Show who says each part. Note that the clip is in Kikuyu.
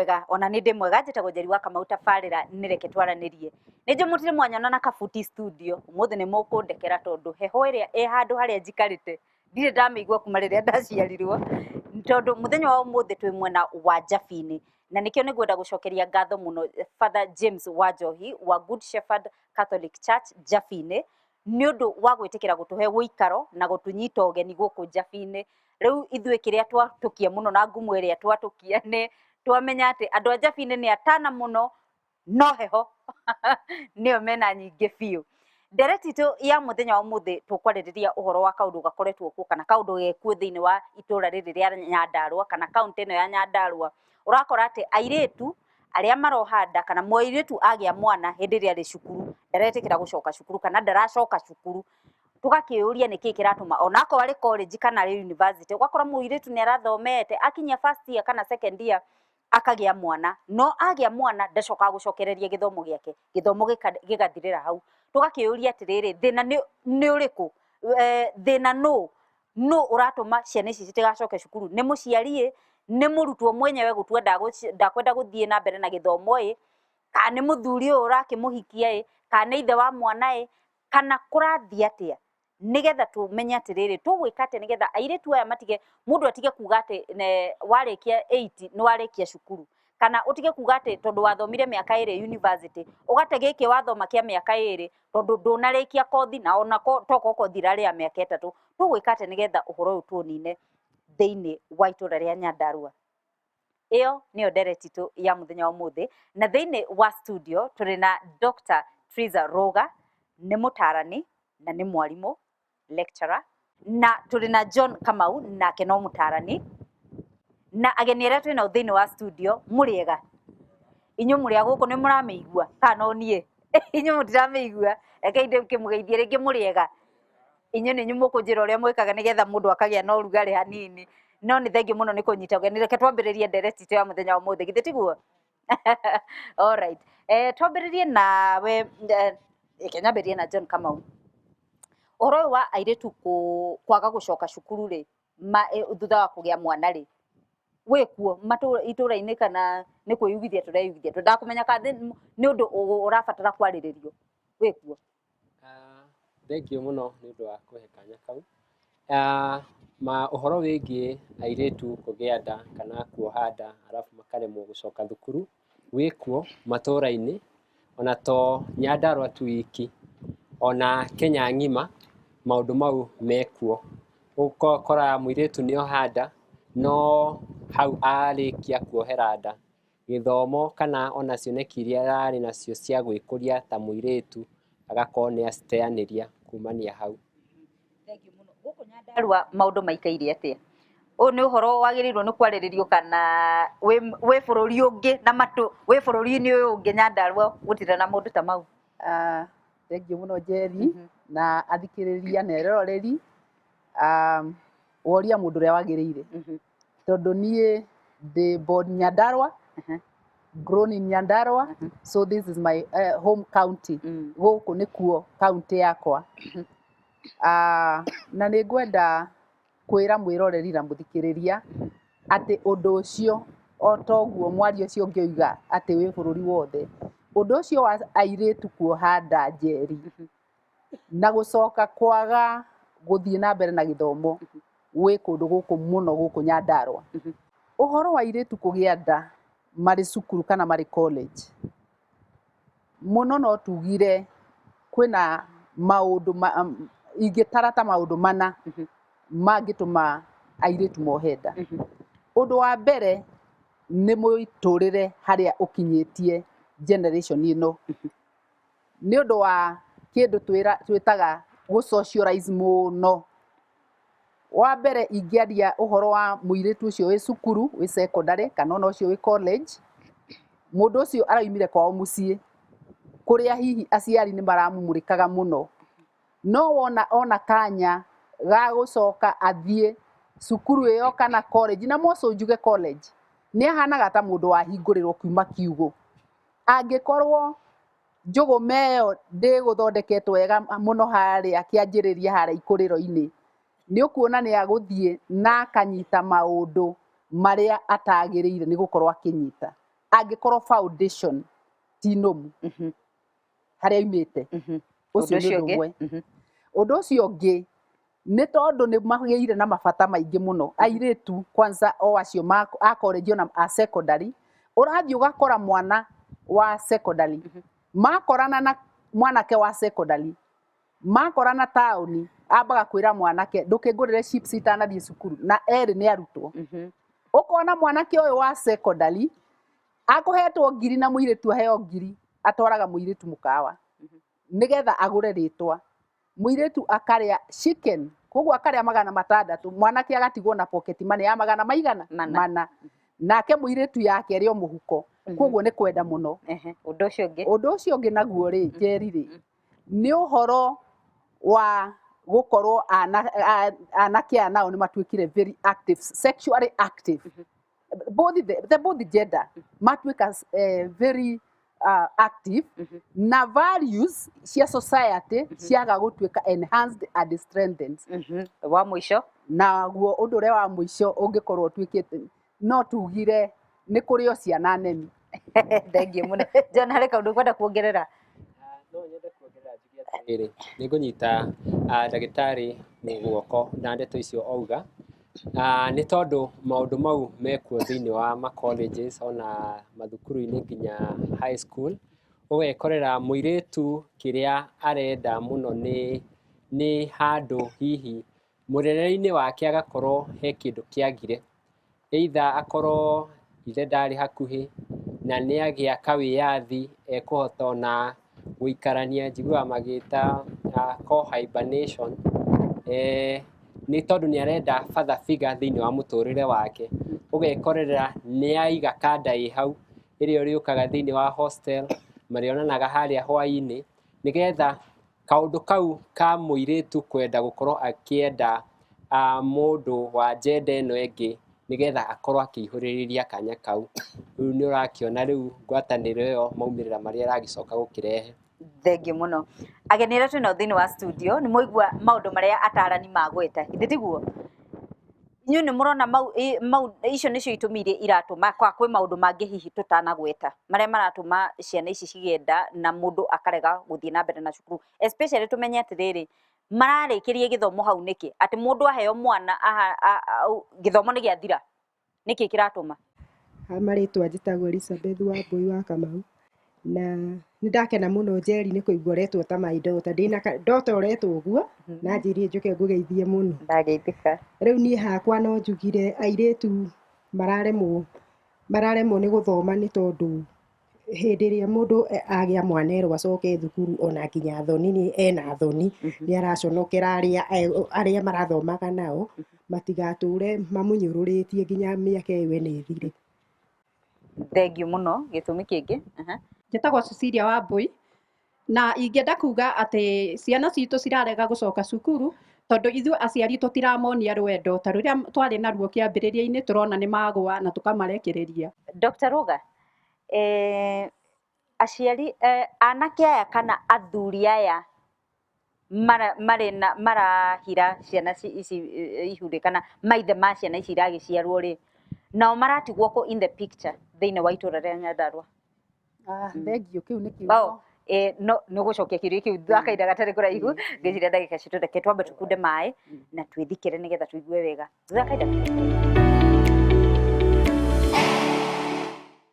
Speaker 1: Mwega ona nĩ ndĩ mwega. Njĩtagwo Njeri wa Kamau, tabarĩra nĩ Reke Twaranĩrie. Nĩ njũĩ mũtirĩ mwanyona na kabuti studio ũmũthĩ, nĩ mũkũndekera tondũ heho ĩrĩa ĩ handũ harĩa njikarĩte ndirĩ ndamĩigua kuma rĩrĩa ndaciarirwo, tondũ mũthenya wa ũmũthĩ twĩ mwena wa Njabini, na nĩkĩo nĩngwenda gũcokeria ngatho mũno Father James Wanjohi wa Good Shepherd Catholic Church Njabini nĩ ũndũ wa gwĩtĩkĩra gũtũhe ũikaro na gũtũnyita ũgeni gũkũ Njabini. Rĩu ithuĩ kĩrĩa twatũkia mũno na ngumo ĩrĩa twatũkia nĩ twamenya atĩ andũ a Njabini nĩ atana mũno, no heho nĩyo mena nyingĩ biũ. Ndereti itũ ya mũthenya wa ũmũthĩ tũkwarĩrĩria ũhoro wa kaũndũ gakoretwo kuo kana kaũndũ gekuo thĩinĩ wa itũra rĩrĩ rĩa Nyandarũa kana kaũntĩ ĩno ya Nyandarũa. Ũrakora atĩ airĩtu arĩa maroha nda kana mũirĩtu agĩa mwana hĩndĩ ĩrĩa arĩ cukuru ndaretĩkĩra gũcoka cukuru kana ndaracoka cukuru. Tũgakĩũria nĩkĩĩ kĩratũma onakorwo arĩ college kana arĩ university, ũgakora mũirĩtu nĩ arathomete akinyia first year kana second year akagĩa mwana, no agĩa mwana ndacokaga gũcokereria gĩthomo gĩake, gĩthomo gĩgathirĩra hau. Tũgakĩũria atĩrĩrĩ, thĩna nĩ ũrĩkũ? Thĩna nũ ũratũma ciana ici citigacoke cukuru? Nĩ mũciari ĩ, nĩ mũrutwo mwenyewe gũtua ndakwenda gũthiĩ na mbere na gĩthomo ĩ, kana nĩ mũthuri ũyũ ũrakĩmũhikia ĩ, kana nĩ ithe wa mwana ĩ, kana kũrathiĩ atĩa? Nĩgetha tũmenye atĩrĩrĩ, tũgwĩka atĩa nĩgetha airĩtu aya matige, mũndũ atige kuga atĩ warĩkia 8 nĩ warĩkia cukuru, kana ũtige kuga atĩ tondũ wathomire mĩaka 2 university ũgate gĩkĩ wathoma kĩa mĩaka 2 tondũ ndũnarĩkia kothi, na ona tokorwo kothi ĩrarĩ ya mĩaka 3. Tũgwĩka atĩa nĩgetha ũhoro ũyũ tũũnine thĩinĩ wa itũra rĩa Nyandarũa? Ĩyo nĩyo ndereti itũ ya mũthenya wa ũmũthĩ, na thĩinĩ wa studio tũrĩ na Dr. Triza Roga, nĩ mũtarani na nĩ mwarimũ lecturer, na tũrĩ na John Kamau, nake no mũtarani, na ageni arĩa twĩ nao thĩinĩ wa studio. Mũrĩega inyuĩ? Mũrĩ a gũkũ nĩ mũramĩigua kana no niĩ? Inyuĩ mũtiramĩigua? Rekei ndĩkĩmũgeithie rĩngĩ. Mũrĩega inyuĩ? Nĩ inyuĩ mũkũnjĩra ũrĩa mwĩkaga nĩgetha mũndũ akagĩa na ũrugarĩ hanini, no nĩ thengiũ mũno nĩ kũnyita ũgeni. Reke twambĩrĩrie ndereti itũ ya mũthenya wa ũmũthĩ, githĩ tiguo? Alright, twambĩrĩrie nawe, reke nyambĩrĩrie na John Kamau. Ũhoro ũyũ wa airĩtu kwaga gũcoka cukuru rĩ, thutha wa kũgĩa mwana rĩ, wĩkuo itũra-inĩ kana nĩ kwĩyugithia tũreyugithia? Twendaga kũmenya kana nĩ ũndũ ũrabatara kwarĩrĩrio, wĩkuo?
Speaker 2: Thengiũ mũno nĩ ũndũ wa kũhe kanya kau. Ma ũhoro wĩgiĩ airĩtu kũgĩa nda kana kuoha nda arabu makaremwo gũcoka thukuru wĩkuo matũra-inĩ, ona to Nyandarũa tu iki, ona Kenya ng'ima maũndũ mau mekuo. Ũgakora mũirĩtu nĩ oha nda, no hau arĩkia kuohera nda, gĩthomo kana ona cioneki iria ararĩ nacio cia gwĩkũria ta mũirĩtu agakorwo nĩ aciteanĩria kumania hau.
Speaker 1: Thengiũ mũno. Gũkũ Nyandarũa maũndũ maikaire atĩa? Ũyũ nĩ ũhoro wagĩrĩirwo nĩ kwarĩrĩrio kana wĩ bũrũri ũngĩ na matũ wĩ bũrũri-inĩ ũyũ ũngĩ Nyandarũa gũtirĩ na maũndũ ta mau?
Speaker 3: Thengiũ mũno Njeri na athikĩrĩria na eroreri. Woria mũndũ ũrĩa wagĩrĩire, tondũ niĩ ndĩ born Nyandarua, grown in Nyandarua, so this is my home county. Gũkũ nĩkuo county yakwa. Na nĩ ngwenda kwĩra mwĩroreri na mũthikĩrĩria atĩ ũndũ ũcio, o toguo mwaria ũcio ũngĩ oiga atĩ wĩ bũrũri wothe, ũndũ ũcio wa airĩtu kuoha nda, Njeri, na gũcoka kwaga gũthiĩ na mbere na gĩthomo wĩ kũndũ gũkũ mũno, gũkũ Nyandarũa. Ũhoro wa airĩtu kũgĩa nda marĩ cukuru kana marĩ college mũno, no tugire kwĩna maũndũ ingĩtara ta maũndũ mana mangĩtũma airĩtu mohe nda. Ũndũ wa mbere nĩ mũtũrĩre harĩa ũkinyĩtie generation ĩno, nĩ ũndũ wa kĩndũ twĩtaga gũ socialize mũno. Wa mbere ingĩaria ũhoro wa mũirĩtu ũcio wĩ cukuru, wĩ secondary kana ona ũcio wĩ college, mũndũ ũcio araumire kwao mũciĩ kũrĩa hihi aciari nĩ maramũmũrĩkaga mũno, no wona ona kanya ga gũcoka athiĩ cukuru ĩyo kana college, na moco njuge college, nĩ ahanaga ta mũndũ wahingũrĩrwo kuma kiugũ. Angĩkorwo njũgũma ĩyo ndĩgũthondeketwo wega mũno harĩa kĩanjĩrĩria, harĩa ikũrĩro-inĩ, nĩ ũkuona nĩ agũthiĩ na akanyita maũndũ marĩa atagĩrĩire nĩ gũkorwo akĩnyita. Angĩkorwo foundation ti nũmu harĩa aumĩte.
Speaker 1: Ũndũ
Speaker 3: Ũcio nĩ
Speaker 1: ũcio
Speaker 3: ũndũ
Speaker 1: ũngĩ?
Speaker 3: ũmwe. Ũndũ ũcio ũngĩ nĩ tondũ nĩ magĩire na mabata maingĩ mũno airĩtu, kwanza o acio a college ona a secondary. Ũrathiĩ ũgakora mwana wa secondary makorana na mwanake wa secondary, makorana taũni, ambaga kwĩra mwanake, "Ndũkĩngũrĩre chips itanathiĩ cukuru," na erĩ nĩ arutwo. Ũkona mwanake ũyũ wa secondary akũhetwo ngiri na mũirĩtu aheo ngiri, atwaraga mũirĩtu mũkawa nĩgetha agũre rĩtwa. Mũirĩtu akarĩa chicken, koguo akarĩa 600, mwanake agatigwo na pocket money ya magana maigana?
Speaker 1: Mana.
Speaker 3: Mana. Nake mũirĩtu yake arĩ o mũhuko. Koguo nĩ kwenda mũno.
Speaker 1: Ũndũ ũcio ũngĩ?
Speaker 3: Ũndũ ũcio ũngĩ naguo rĩ, Njeri rĩ, nĩ ũhoro wa gũkorwo anake aya nao nĩ matuĩkire very active, sexually active, both the both gender matuĩka very active, na values cia society ciaga gũtuĩka enhanced and strengthened.
Speaker 1: Wa mũico?
Speaker 3: Naguo ũndũ ũrĩa wa mũico ũngĩkorwo ũtuĩkĩte, no tugire nĩ kũrĩ o ciana nemi.
Speaker 1: Thengiũ mũno. John, harĩ kaũndũ ũkwenda kuongerera?
Speaker 2: No nyende kuongerera njuge atĩrĩrĩ, nĩ ngũnyita ndagĩtarĩ guoko na ndeto icio auga, nĩ tondũ maũndũ mau mekuo thĩinĩ wa ma colleges ona mathukuru-inĩ nginya high school. Ũgekorera mũirĩtu kĩrĩa arenda mũno nĩ handũ hihi mũrerere-inĩ wake agakorwo he kĩndũ kĩagire, either akorwo ithe ndarĩ hakuhĩ na nĩ agĩa kawĩyathi ekũhota ona gũikarania, njiguaga magĩta co-hibernation, nĩ tondũ nĩ arenda father figure thĩinĩ wa mũtũrĩre wake. Ũgekorera nĩ aiga kanda ĩ hau ĩrĩa ũrĩũkaga thĩinĩ wa hostel marĩonanaga harĩa hwaĩ-inĩ, nĩgetha kaũndũ kau ka mũirĩtu kwenda gũkorwo akĩenda mũndũ wa gender ĩno ĩngĩ, nĩgetha akorwo akĩihũrĩrĩria kanya kau. Rĩu nĩ ũrakĩona rĩu ngwatanĩro ĩyo maumĩrĩra marĩa ĩragĩcoka gũkĩrehe.
Speaker 1: Thengiũ mũno. Ageni arĩa twĩnao thĩinĩ wa studio, nĩ mwaigua maũndũ marĩa atarani magweta, githĩ tiguo? Inyuĩ nĩ mũrona mau, mau icio nĩcio itũmi iria iratũma kwa kwĩ maũndũ mangĩ hihi tũtanagweta marĩa maratũma ciana ici cigĩe nda na mũndũ akarega gũthiĩ na mbere na cukuru? Especially tũmenye atĩrĩrĩ, mararĩkĩria gĩthomo hau nĩkĩ? Atĩ mũndũ aheo mwana aha, gĩthomo nĩ gĩathira, nĩkĩ kĩratũma?
Speaker 4: Ha marĩtwa njĩtagwo Elizabeth Wambui wa Kamau, na nĩ ndakena mũno, Njeri, nĩ kũigua ũretwo ta my daughter. Ndĩna daughter ũretwo ũguo na njĩrie njũke ngũgeithie mũno.
Speaker 1: Ndageithĩka.
Speaker 4: Rĩu niĩ hakwa no njugire airĩtu mararemwo nĩ gũthoma nĩ tondũ hĩndĩ ĩrĩa mũndũ agĩa mwana erwo acoke thukuru, ona nginya thoni, nĩ ena thoni, nĩ araconokera arĩa marathomaga nao matigatũre mamũnyũrũrĩtie nginya mĩaka ĩyo ĩna ĩthire.
Speaker 1: Thengiũ mũno. Gĩtũmi kĩngĩ? Aha.
Speaker 5: Njĩtagwo Cecilia Wambui, na ingĩenda kuga atĩ ciana citũ cirarega gũcoka cukuru tondũ ithuĩ aciari tũtiramonia rwendo ta rũrĩa twarĩ naruo kĩambĩrĩria-inĩ. Tũrona nĩ magũa na tũkamarekereria.
Speaker 1: Dr. Ruga, aciari, anake aya kana athuri aya mara, marĩ na marahira ciana ici ihurĩ kana maithe ma ciana ici iragĩciarwo rĩ, nao maratigwo kũ in the picture thĩinĩ wa itũra rĩa Nyandarua?
Speaker 3: Ah, thengiũ, kĩu nĩ kiugo.
Speaker 1: Oh, no nĩ ũgũcokia kĩũria kĩu thutha wa kahinda gatarĩ kũraihu. Ngwĩciria ndagĩka citũ, reke twambe tũkunde maĩ na twĩthikĩre nĩgetha tũigue wega thutha wa kahinda.